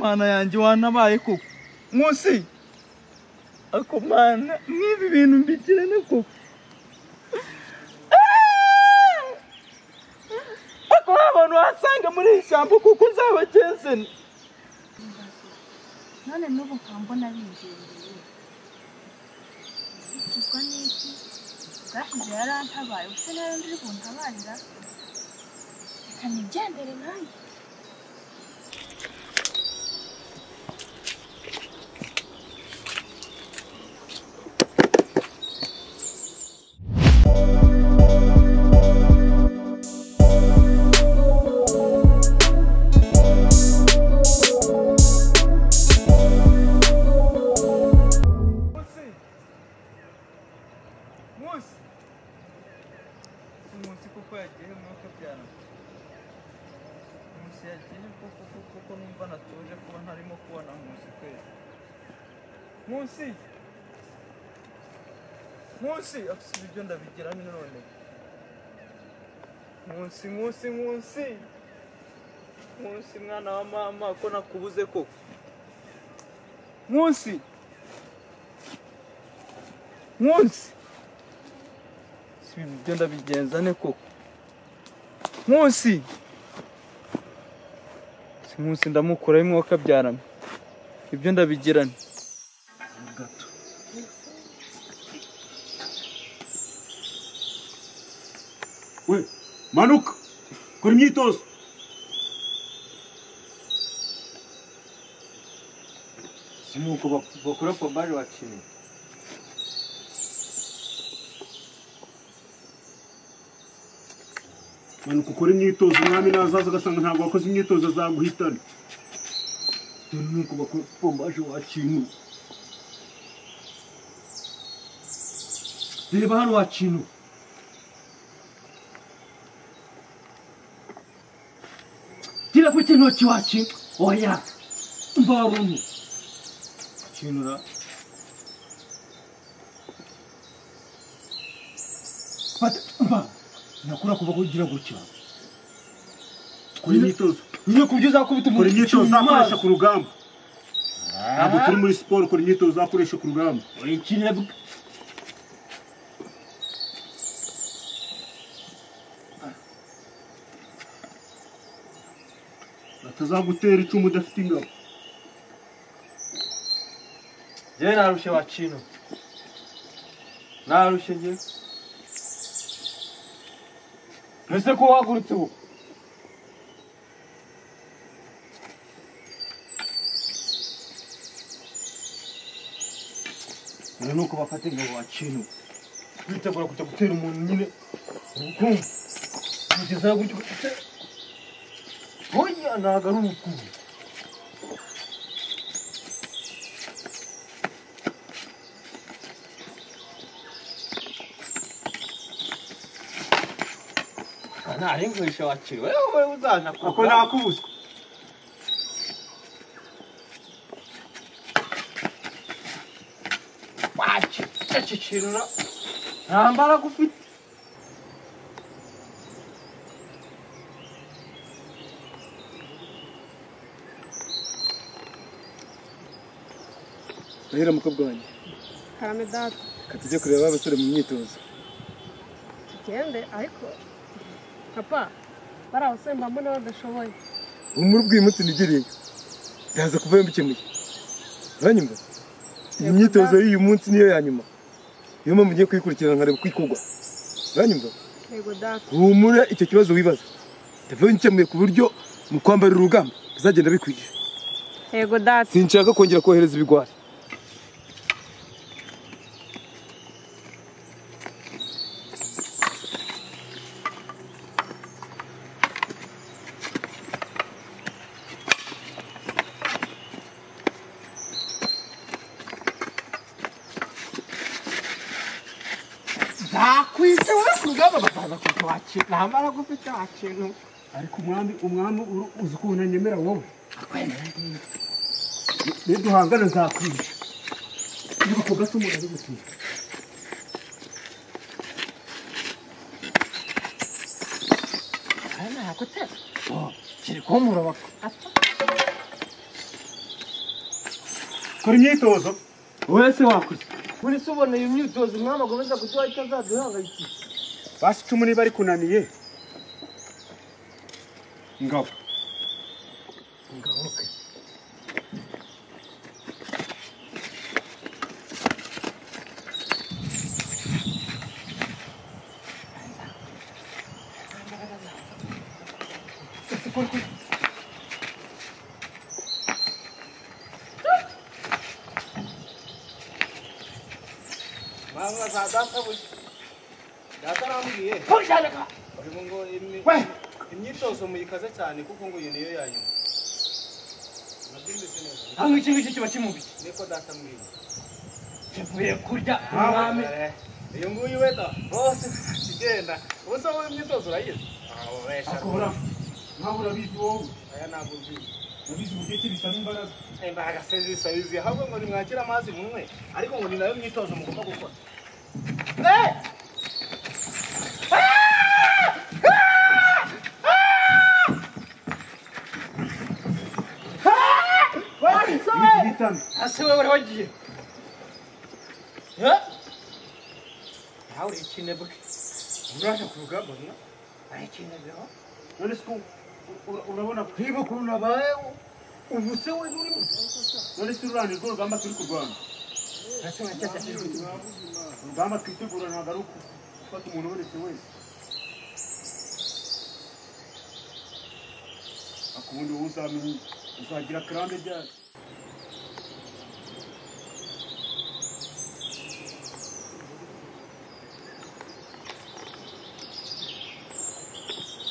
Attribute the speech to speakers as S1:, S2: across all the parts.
S1: Mana yanjye wanabaye koko Nkusi ako mana nk'ibi bintu mbigirane koko ako abantu wasanga muri iri shyamba kuko nzabagenzene
S2: none n'ubu nkaba mbona bingendeye bikizwa n'iki bwashize yarantabaye ubuse nawe ndi buntabarira reka nigendere nanjye.
S1: Nkusi kuko yagiye mwuka byana Nkusi yagiye kuko numva natuje kuba ntarimo kubona Nkusi kwezi Nkusi Nkusi afite ibyo ndabigira none Nkusi Nkusi Nkusi Nkusi mwana wa mama ko nakubuze koko Nkusi Nkusi ibyo ndabigenza ne koko Nkusi Nkusi ndamukora imwoka byarana ibyo ndabigirana gato
S3: we manuka kora imyitozo
S4: sinuko bakora pombaje wakinye
S3: manuka ukora imyitozo umwami nazaza agasanga ntabwo wakoze imyitozo azaguhitana
S4: dore nuko bakora pombaje wakintu reba hano wakintu gira ku kintoki wakintu oya mva buntu
S1: kinura
S4: fata mva nakura kuva kugira gutya
S3: kora imyitozo
S4: nyine kubyo uzakubita
S3: kora imyitozo uzakoresha ku rugamba ntabwo turi muri siporo kora imyitozo uzakoresha ku rugamba batazagutera icumu udafite ingabo
S4: njyewe narushye wakintu narushye njyewe ese ko wahagurutse ubu dore nuko bafata ingabo wakintu witegura kujya gutera umuntu nyine ubukungu ugezeho gutyo oya ntabwo ari ubukungu ntarengurisha wakiriwe wowe uzana
S3: ako nakubuzwa
S4: waki iki kintu nta mbaraga ufite
S5: Rahera mukobwa wanjye
S6: karame data
S5: reka tujye kureba abasore mu myitozo
S6: tugende ariko papa bari abasore mba mbona badashoboye
S5: humura ubwo uyu munsi nigiriyeyo ndaza kuvayo mbikemuye uranyumva iyi myitozo y'uyu munsi niyo ya nyuma niyo mpamvu ngiye kuyikurikirana nkareba uko ikorwa uranyumva
S6: yego data
S5: humura icyo kibazo wibaza ndavayo nkikemuye ku buryo mu kwambara urugamba bizagenda bikwiye
S6: yego data
S5: sinshaka kongera kohereza ibigwari
S4: nzakwica wowe ku rugamba bazaza kuko wakintu nta mbaraga ufite wakintu
S3: ariko umwami umwami uzi ukuntu anyemera wowe niyo duhangana nzakwica niba ako gato umuntu ari gutinya
S4: aya ntabwo utera kiri kumpura
S3: Kora imyitozo.
S4: Wowe se wakoze.
S5: Muri se ubona iyo myitozo umwami agomeza kuduha itazaduhangayikisha.
S3: Basi icumu niba rikunaniye. Ingabo.
S5: Ingabo ke.
S7: Imyitozo muyikaze cyane kuko ngo iyo niyo yanyuma. Nabyumvise neza.
S1: Hano iki ngiki kiba kimubiki.
S7: Niko data mbwiye.
S1: Kivuye kurya umwami.
S7: Uyu nguyu weda bose kigenda. Ubu se wowe imyitozo urayizi?
S3: Akora. Ntabwo urabizi wowe.
S7: Aya ntabwo mbizi.
S3: Urabizi uburyo ki bisaba imbaraga.
S7: Imbaraga se zisabizi ahubwo ngo nimwakire amazi munywe ariko ngo ni nayo myitozo mugomba gukora.
S1: Ase wewe wari wagiye. Nawe uri ikinebwe. Uraje ku rugamba mwa? Ari ikinebwe ho?
S3: None se urabona
S4: kwiba ukuntu abaye ubu se we uri
S3: none se ururani rwo rugamba turi kurwana.
S1: Ase nka cyacya
S3: urugamba twitegura ntabwo ari gufata umuntu ubonetse wese. Akubundi wowe uzamenya uzagira karande ryari.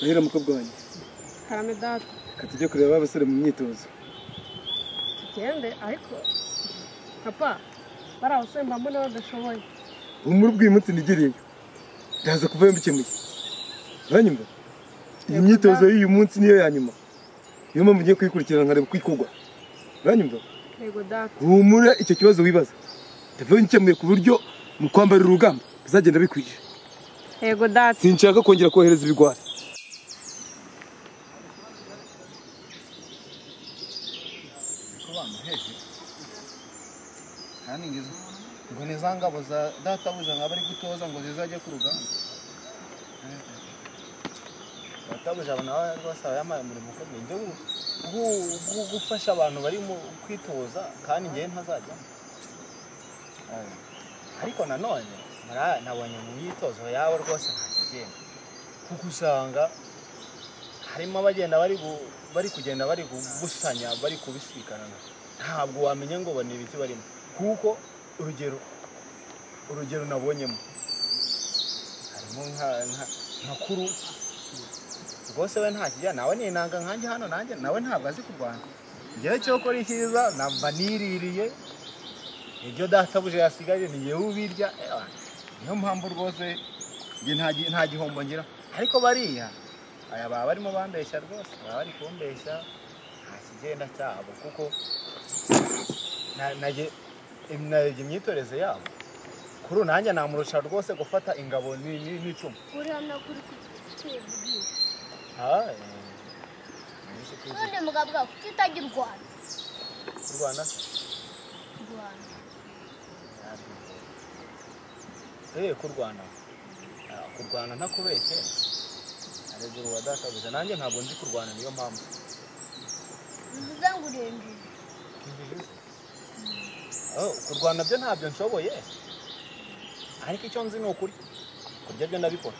S5: Bahera mukobwa wanjye.
S6: Karame data.
S5: Reka tujye kureba abasore mu myitozo.
S6: Tugende ariko papa bari abasore mba mbona badashoboye.
S5: Humura ubwo uyu munsi nigiriyeyo. Ndaza kuvayo mbikemuye. Uranyumva? Iyi myitozo y'uyu munsi niyo ya nyuma. Niyo mpamvu ngiye kuyikurikirana nkareba uko ikorwa. Uranyumva?
S6: Yego data.
S5: Humura icyo kibazo wibaza. Ndavayo nkikemuye ku buryo mu kwambara urugamba bizagenda bikwiye.
S6: Yego data.
S5: Sinshaka kongera kohereza ibigwari.
S7: Ngo ni za ngabo za databuja nkaba ari gutoza ngo zizajye ku rugamba. Databuja nawe rwose aba yamaye umurimo ukomeye njye gufasha abantu bari mu kwitoza kandi njyewe ntazajyamo. Ariko nanone nabonye mu myitozo yabo rwose nta kigenda kuko usanga harimo abagenda bari kugenda bari gusanya bari kubisikana ntabwo wamenya ngo ni ibiki barimo kuko urugero nabonyemo harimo nka kuru rwose we nta kijya nawe ni inanga nkanjye hano nanjye nawe ntabwo azi kurwana njyewe cyo kora icyiza namba niririye ibyo databuja yasigaye ni yewe ubirya niyo mpamvu rwose njye nta gihombo ngira ariko bariya aya baba barimo bambeshya rwose baba bari kumbeshya nta kigenda cyabo kuko narebye imyitoreze yabo kuri nanjye namurusha rwose gufata ingabo n'icumu.
S8: Undi mugabo kuki utajya urwana?
S7: Kurwana?
S8: Kurwana.
S7: Kurwana. Kurwana ntakubeshye. Aregura uwa databuja nanjye ntabwo nzi kurwana niyo mpamvu.
S8: Bivuze ngo urengeje.
S7: Kurwana byo ntabyo nshoboye ariko icyo nzi ni ukurya kurya byo ndabikora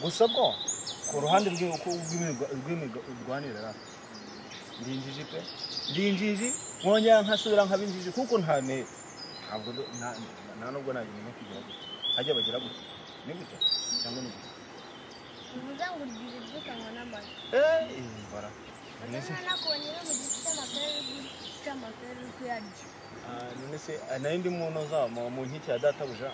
S7: gusa bwo ku ruhande rw'imigwanire ndi injiji pe ndi injiji nkongera nkasubira nkaba injiji kuko nta ntabwo nta nubwo nabimenya kugira gutya hajya bagira gutya ni gutya cyangwa ni gutya.
S8: Bivuze ngo urya ibiryo ukanywa n'amata.
S7: Bara.
S8: Nakubonye no mu giti cy'amapera uri guca amapera uri kuyarya.
S7: None se nari ndi mu ntoza mu nkike ya databuja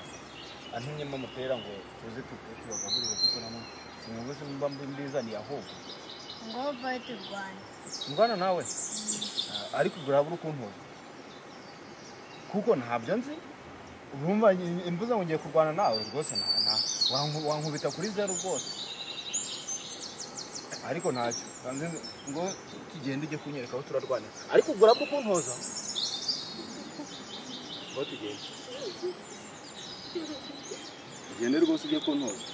S7: antumyemo amapera ngo tuze tubagaburire kuko namwe sinumva mba mbizaniye ahubwo.
S8: Ngo vayo turwane.
S7: Ndwana nawe? Ariko urabura ukuntoza kuko ntabyo nzi urumva imbuza ngo ngiye kurwana nawe rwose wankubita kuri zeru rwose ariko ntacyo ngo tugende ujye kunyereka aho turarwanira ariko urabura ukuntoza. Aho tugende. Ugende rwose ujye kuntoza.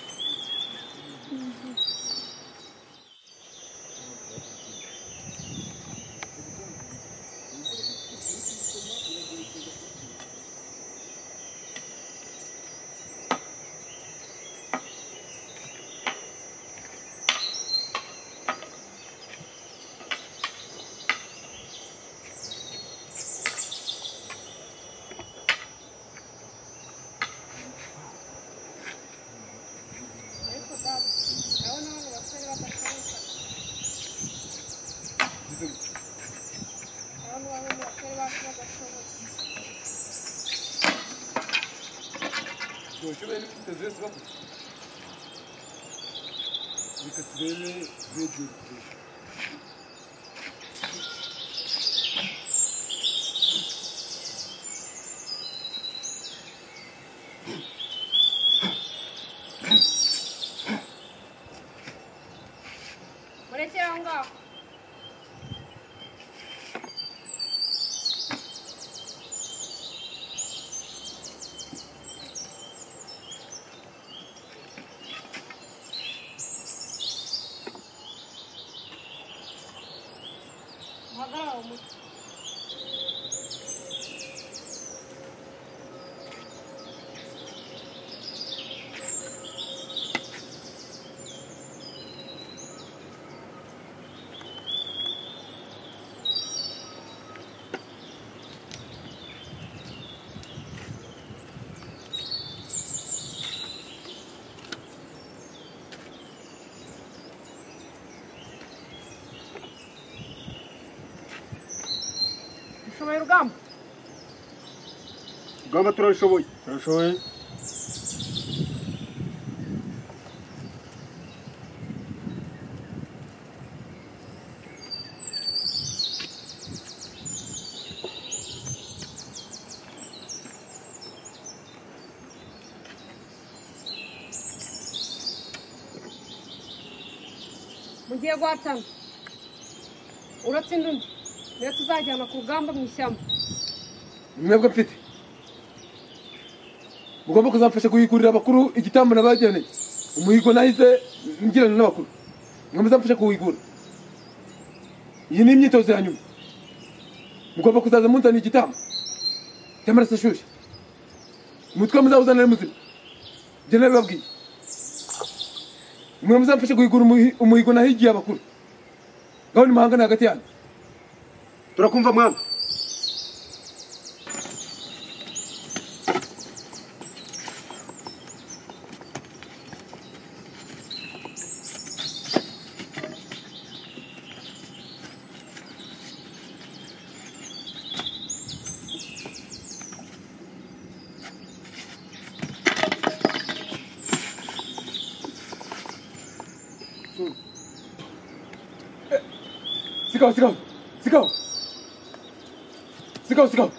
S5: Reka turebe begere.
S6: Murekere aho ngaho. Muhagarare umutwe. Ushoboye urugamba?
S3: Urugamba turarushoboye. Turarushoboye.
S6: Mugiye guhatana. Uratsinda undi. Niyo tuzajyana ku rugamba mu ishyamba.
S5: Mwebwe mfite mugomba kuzamfasha kuyikurira abakuru igitambo nabajyaneye. Umuhigo nahize ngirana n'abakuru. Mwe muzamfasha kuwigura. Iyi ni imyitozo ya nyuma. Mugomba kuzaza munzaniye igitambo cy'amaraso ashyushye. Umutwe muzawuzana ari muzima. Ibyo nabibabwiye. Mwe muzamfasha kuhigura umuhigo nahigiye abakuru. Ngaho nimuhangane hagati yanyu.
S3: Turakumva mwana.
S5: Sigaho, sigaho, sigaho. Sigaho, sigaho.